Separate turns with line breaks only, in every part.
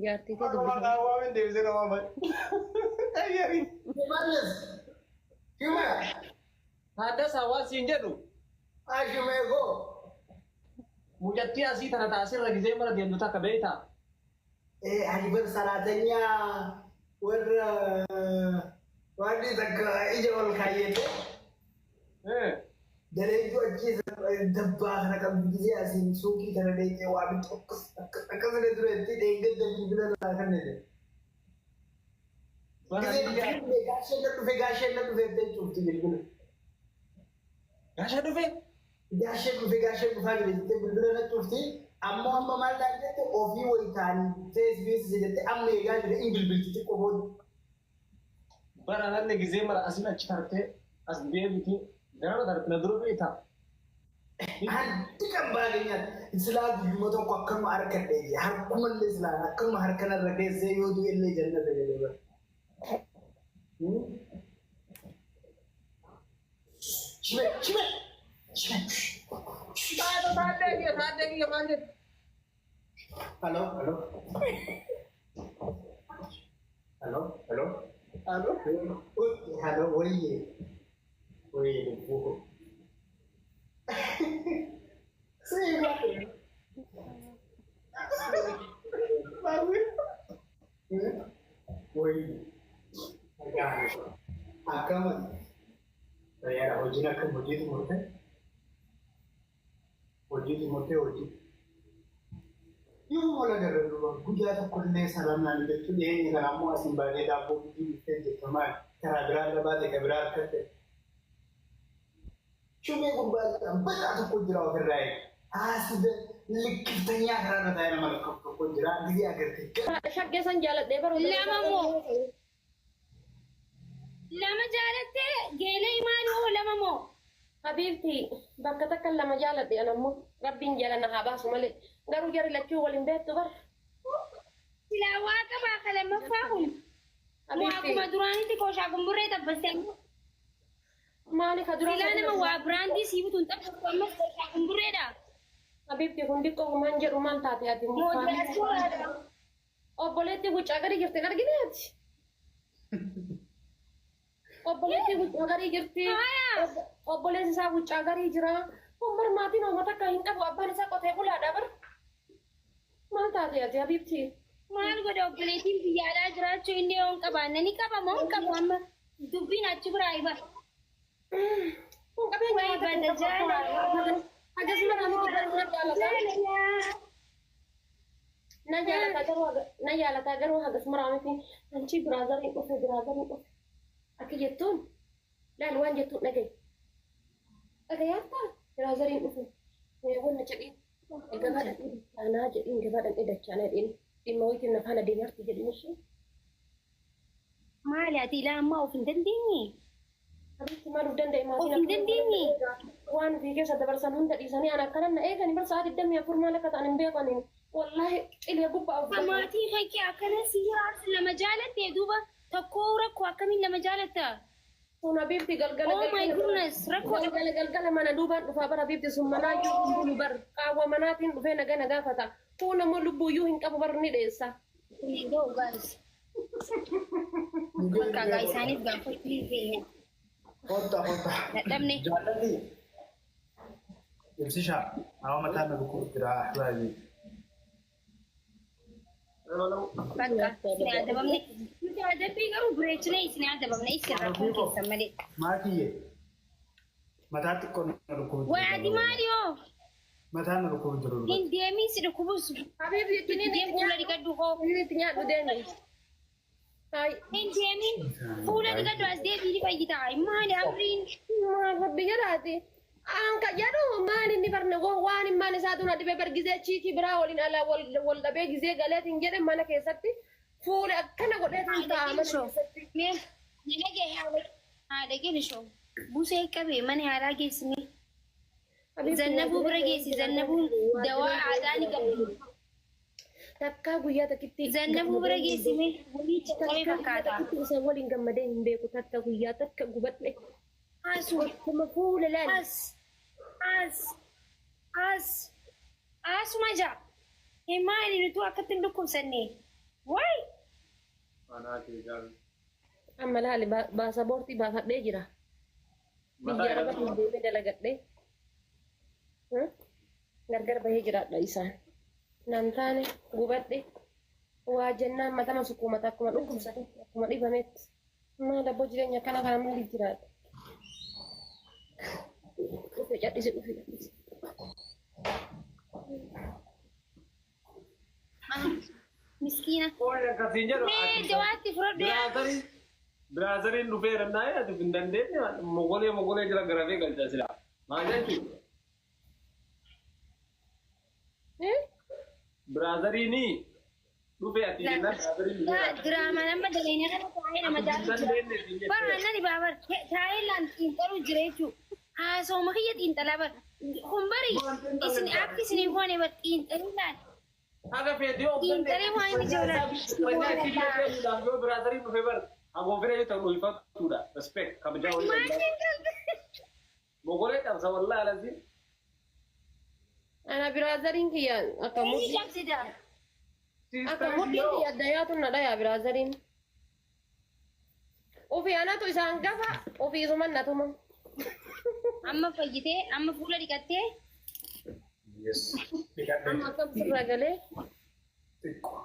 Jaartii tee dubbisa.
Waan deebisee nama baay'ee. Qayyari.
Shimallis. Shime.
Taaddasaa waan siin jedhu
Ashimee koo.
mucattii asii tana taasirra gizee mara deemtu takka beektaa?
Ani bar saraatanyaa warra waan takka ija ol kaayyate daleeyyuu achiisa dabbaa kana qabdu gisee asiin suuqii kana deemtee waa bittu akkas akkas akkasuma turetti dheengadda bilbila naa kennite. Gisee gaasheen na dhufe gaasheen na dhufe jettee cuufti bilbila.
Gaasha dhufe?
Gaasheen dhufe gaasheen dhufaa jira jettee bilbila na cuufti. Ammoo amma maal ta'an jette ofii wayitaan tees beeksise jettee amma eegaa jira in bilbilti xiqqoo booda.
Bara nanne gizee mara asiin achi tartee as deebitee garana tarte na dura beektaa?
Hanti kan baaganyaan silaa guyyuma tokko akkanuma harkadhe jee harkumallee silaa akkanuma harkanarra keessee yoo du'e illee jannata jedhee bara. Shime shime shime.
Taaddee taaddee kiyya taaddee kiyya maal jette?
Hello hello. Hello hello.
Alo.
Hello wayye. Wayye lubbuu. Wayye. Akkam fayyaadha hojiin akkam hojii xumurte? Hojii xumurtee hojii. Yoo wal agarra duuba guyyaa tokko illee salaam naan jettu dhiyeenya kana ammoo asiin baatee daabboo fidii dhuftee jirta maali? Karaa biraa irra baate ka biraa argatte. Shumee gurbaa jedhan badaa tokko jira ofirraa eegi. Haasida likkiftanyaa karaa irra taa'ee nama lakkaa'u tokko jira gizee agarte.
Shaggee san jaaladhee baruu
Lama moo? Lama jaalattee geelee imaan hoo lama moo?
Habiibti bakka takka lama jaaladhe an ammoo rabbiin jala na haa baasu malee garuu jarri lachuu waliin beektu bar.
Silaa waa qabaa ka lammaffaa kun. Moo
Habiibti
akkuma duraanitti kooshaa kumburree xabbaste ammoo.
maali ka duraa
Silaa nama waa biraandii sii bituun xabbastu ammas kooshaa kumburreedha.
Habiibti kun diqqoo humaan jedhu maal taate ati
Moo diyaasporaadha.
Obboleettii guccaa gadi jirti hin argine ati? Obboleettii guccaa garii jirti.
Haaya.
Obboleessi isaa guccaa garii jira. Kun bar maatiin hooma takka hin qabu abbaan isaa qotee bulaadha bar. Maal taate ati habiibti?
Maal godha obboleettiin biyya alaa jiraachuu inni yoo hin qabaanne ni qaba moo hin qabu amma dubbiin achi biraa iba.
Kun qabeenya
Wayi
waan takka hin
bada
qabu.
jaalala.
Hagas mara miti garuu na jaalata.
Jaalala.
Na jaalata garuu na jaalata garuu hagas mara miti. Anchi biraazariin dhufe biraazariin dhufe. Akka jettuun laal waan jettuun dhagaye. Dhagayaattaa biraazariin dhufe. Wanna jedhiin gabaa dhaqee dachaanaa jedhiin gabaa dhaqee dachaanaa jedhiin dhimma wayitiin na faana deemarti jedhiin ishee.
Maali ati ilaa ammaa of hin dandeenye?
Habiibti maal of danda'e
Of
maatiin
hin
akkana
dandeenye?
waan ofii keessa dabarsan hunda dhiisanii ana akkana na eegani bar sa'aa 24 maal akka ta'an hin beeku ani wallaahi qilee gubbaa of gatan.
Maatii kee akkana si hiraarsu lama jaalatte duuba tokkoo rakkoo akkamiin lama jaalatta?
Sun habiibti galgala
Oh my
galgala
goodness rakkoo
galgala galgala mana duubaan dhufaa bar habiibti sun manaa iyyuu hin bulu bar qaawwa manaatiin dhufee naga na gaafata kuun ammoo lubbuu iyyuu hin qabu bar ni dheessa.
Go guys. Bakka gaa isaaniif gaafachuu hin keenya.
Kottaa kottaa.
Dadhabne.
Jaalladhi.
Ibsisha, hawa mataa na dhukkubu jira ahbaabi.
Bakka isin adabamne. Nuti adabbii garuu bireechinee isin adabamne isin rakkoon keessan malee.
Maatiyye. Mataa xiqqoo na dhukkubu jira.
Way ati maali hoo?
Mataa na dhukkubu jira.
Hin deemin si dhukkubus.
Habiibti itti
Deem fuula dhiqadhu hoo.
inni itti nyaadhu deemi. Hayi
Hin deemin fuula dhiqadhu as deebii ni fayyita. Maali amriin?
Maal rabbi jedhaati. An ka jedhu maal inni barne waan immaan isaa tuna dhibee bar gizee chiikii biraa waliin alaa wal wal dhabee gizee galeetiin jedhe mana keessatti fuula akkana godheetiin taa'a mana keessatti.
Mee ni dhagee haadha qinishoo busee qabee mana yaalaa geessinee. Zannabuu bira geessi. Zannabuun dawaa aadaa ni qabdi.
Takkaa guyyaa takkitti
Zannabuu bira geessi mee. Walii caccabee
takkaa guyyaa
fakkaata.
takkitti isaan waliin gammadee hin beeku takka guyyaa takka gubadhe.
Asu.
Akkuma fuula laali.
As. As. As. Asuma jaa. Hee maali nutu akkatti hin dhukkubsanne. Waay!
Anaa kee gaarii.
Amma laali baasaboortii baafadhee jira. Biyya Arabaa deemee dalagadhee. Gargar bahee jiraadha isaan. Nan taane gubadhe waa jennaan matama sukkuumata akkuma dhukkubsate akkuma dhibametti. Maal abboo jireenya akkana kana maaliif jiraadha? Dhufe cadhise dhufe cadhise.
Miskiina.
Qoonni akkasiin jedhu.
Mee jawaatti fudhadhu yaa.
Biraazariin dhufeera naa ati hin dandeenye mogolee mogolee jira garafee galcha silaa. Maal jechuudha? Biraazariin dhufee ati jennaan biraazariin dhufeera.
Diraamaa nama dalagnee kana taa'ee nama jaalatu jira. Bara nani baabar taa'ee laan xiinxaluu jira jechuudha. Haasawuma kiyya xiinxalaa bara. Kun bari isin akka isin hoone bar xiinxaluu laan.
Haga feetee of
Xiinxalee waan inni jaalatu.
Yoo biraazariin dhufee bar hagoofiree yoo ta'u dhuunfattuudha. Respect kabajaa waliin.
Maal xiinxalte?
Mogolee dhabsa wallaahi alazii.
Ana biraazariin kiyya akka
Inni
mudhii
cabsita.
akka mudhii kiyya adda yaatu na dhaya biraazariin. Ofii anatu isaan gafa ofii isuman natuma.
Amma fayyitee amma fuula dhiqattee
Yes. Dhiqadhee
Amma akkam sirra galee
xiqqoo.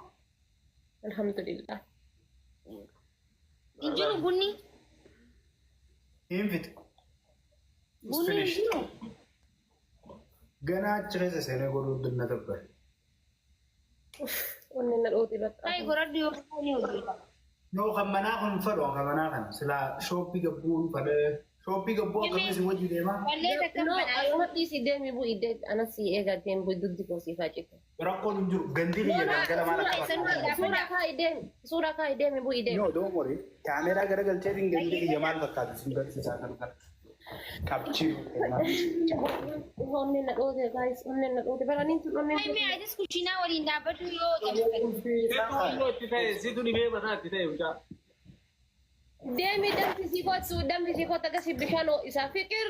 Alhamdulillah.
Hin jiru bunni.
Hin fixe. It's
Bunni hin
finished.
jiru.
Ganaa achi keessa seenee godhuu dinna tabbare.
Onni na dhooti bakka.
Taa'ii goradhu yoo ni hojjeta.
No, kan manaa kun fedhu kan manaa kana silaa shooppii gabbuu hin fedhe. Shooppii gabbuu akkamitti isin wajji deemaa?
Wallee takka
No,
banaa.
ayuma dhiisi deemi bu'i anas si eega deemi bu'i dugdi koo siif haa citu.
Rakkoon hin jiru. Gandi biyya galgala maal akka fakkaatu.
Suuraa kaa'i deemi suuraa kaa'i deemi bu'i deemi.
No, don't worry. Kaameeraa garagalcheetiin gandi kiyya maal fakkaatu isin garsiisaa galgala. Qabchii.
Onni na dhoote guys, onni na dhoote baraniin tun onni.
Taa'ii mee atis kushiinaa waliin dhaabbatu yoo cabsite.
Situ itti ta'e situ dhibee mataa itti ta'e mucaa.
Deemi danfisii kootu danfisii kootu akkasii bishaan isaa fikir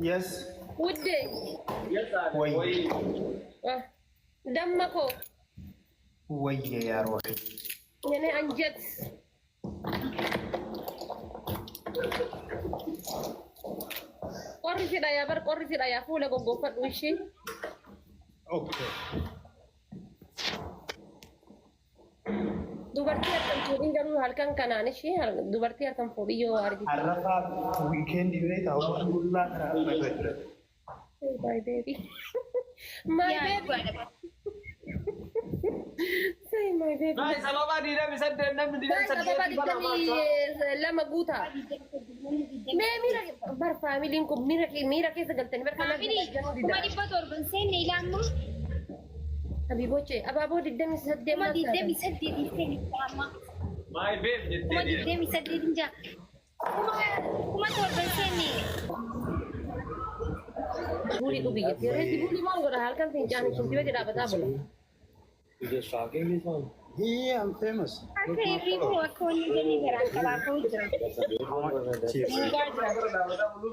Yes.
wudde
Wayyi.
Wayii.
Damma koo
Wayye yaa roohi.
Nene anjet. Qorri si dhayaa bar qorri si dhayaa fuula goggoffadhu ishee.
Okay.
Dubartii harkan fuudhin garuu halkan kanaan ishee dubartii harkan fuudhin yoo argite.
Arrafaa weekendii bee ta'uu qullaa karaa irra jira.
My baby. My baby. Say my baby.
Naay sababa 28 namni digdami
Sababa
saddeet dhibba lamaa
22 guutaa. Mee miira bar faamiliin kun miira miira keessa galtanii bar kanaaf
Faamilii 700,000 seenne ilaamma.
Habiboche abaaboo 28
28,000 seenne ilaamma.
My babe
Kuma
jettee
28 hin jaa. 7,000 seenne.
Buulii dhugi jettee reetti buulii maal godha halkan fincaanii shintibee dhaabataa bula.
You just talking this one?
Yeah, I'm famous.
Akka hirriibuu akka wanni jennee garaan qabaatoo jira.
Cheers.
Mugaa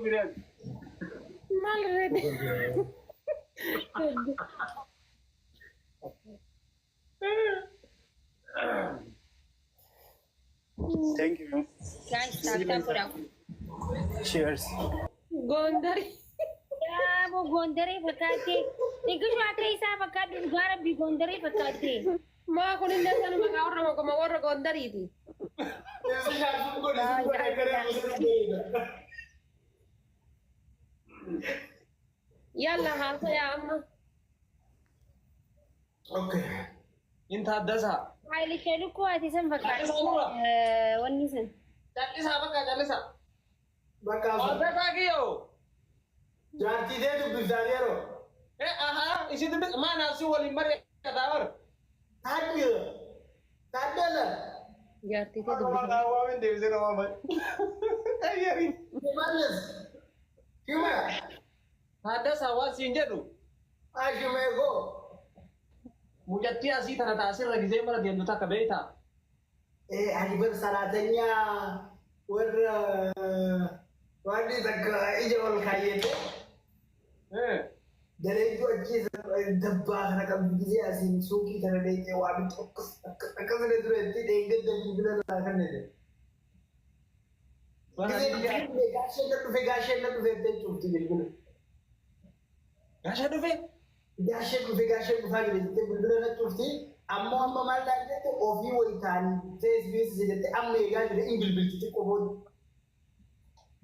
jira.
Maal reetti?
Thank you.
Guys, tap tap godhaa.
Cheers.
Gondari.
Yaaboo Gondaree fakkaattee. Dhiqishu akka isaa fakkaadhu dhugaa rabbii Gondaree fakkaattee.
Maa kun illee sanuma kaa warra mokoma warra Gondariiti.
Yesu shaafuu godhe sun godhe gara sun godhe.
Yalla haasayaa amma.
Okay.
Intaaddasaa.
Haayilicha lukkuu ati san fakkaatti. Wanni san.
Callisaa bakka callisaa.
Bakka
Taaddasaa kiyyoo.
Jaartii tee dubbiftaa yeroo.
Eh ahaa isin dubbis maa naaf si waliin mari'ataa bar.
Taaddee. Taaddee.
Jaartii tee dubbisa.
Waan deebisee nama baay'ee.
Shimallis. Shima.
Taaddasaa waan siin jedhu
Ashimee koo.
Mucattii asii tana taasirra gizee mara deemtu takka beektaa?
Ani bar saraatanyaa warra waan takka ija ol kaayyate. Daleedduu ajjeesa dabbaa kana qabdu gisee asiin suuqii kana deemtee waa bittu akkas akkasuma ture itti deeggadda bilbila naa kennite. Gisee gaashee na dhufe gaashee na dhufe jettee cuufti bilbila.
Gaashee dhufe?
Gaashee dhufe gaashee dhufaa jira jettee bilbila na cuufti. Ammoo amma maal dhaan jette ofii wayitaan tees beeksise jettee amma eegaa jira in bilbilti xiqqoo booda.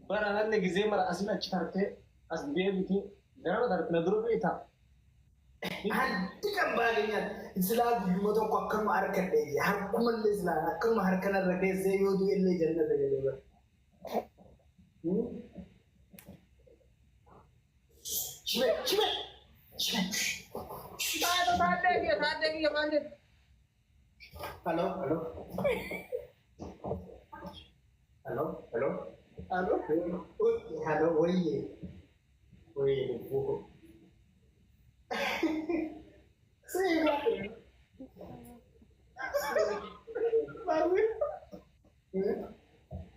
Bara nanne gizee mara asin achi tartee as deebiti ganama tarte na dura beektaa.
Hanti kan baaganyaan silaa guyyuma tokko akkanuma harkadhe harkumallee silaa akkanuma harkanarra keessee yoo du'e illee jannata jedhee bara. Shime shime shime.
Taaddee kiyya taaddee kiyya maal jettu?
Hello, hello. Hello, hello.
Hello.
Hello, wayye. Wayye, lubbuu. Sí,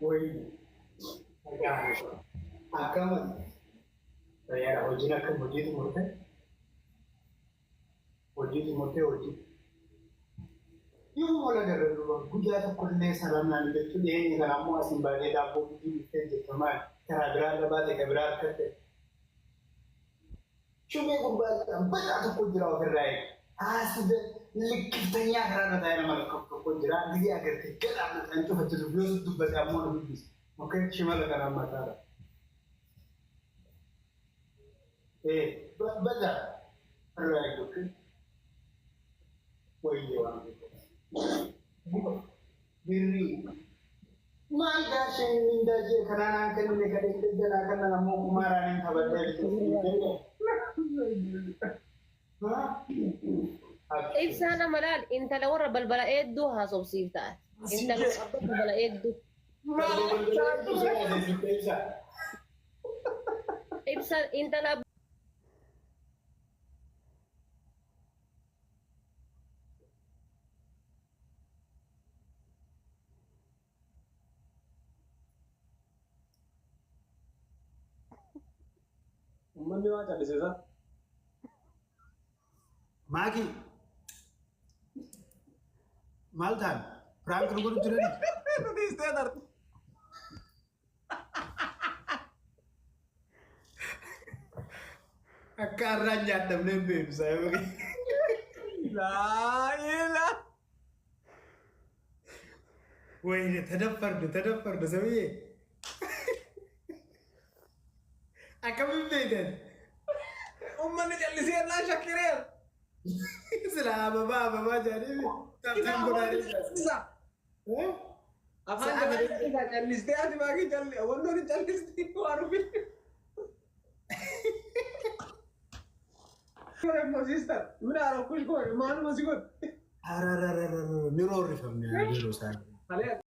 wayye. Akkama fayyaadha hojiin akkam hojii xumurte? Hojii xumurtee hojii. Yoo wal agarra duuba guyyaa tokko illee salaam naan jettu dhiyeenya kana ammoo asiin baatee daabboo biyyi dhuftee jirta maali? Karaa biraa irra baate ka biraa argatte. Shumee gurbaa jedhan badaa tokko jira ofirraa eegi. Haasida likkiftanyaa karaa irra taa'ee nama lakkaa'u tokko jira. Gizee agarte gadhaa mataan cufatte yoo si dubbate ammoo nu dubbisi. Okay, shimala kanaan mataadha. Eh, badaa irraa eegi okay. Wayyee waan birrii. Maal gaasheen mindaa jee kanaa naan kennine kadhee jalaa kana ammoo kumaaraan hin taphadhee.
Ibsaa nama laal intala warra balbala eedduu haasofsiif ta'a. Intala abbaa balbala eedduu. Ibsa intala
Uummanni waa callisisa.
Maaki. Maal ta'an? Prank nu godhu jirani?
Nu dhiistee tarte.
Akka har'aan nyaadhamnee hin beeknu saayiba.
Laa ilaa.
ወይኔ ተደፈርን ተደፈርን ሰውዬ akkamiin beektan?
Uummanni callisee irraa shakkireera.
Sila ababaa ababaa jedhanii tartiin godhanii.
Afaan kana callistee ati maakii calli wantoonni callistee waan ofi. Sister, ምን አደረኩሽ? ቆይ ማን መሲ ጎድ
Ni roorrifamne yeroo isaan.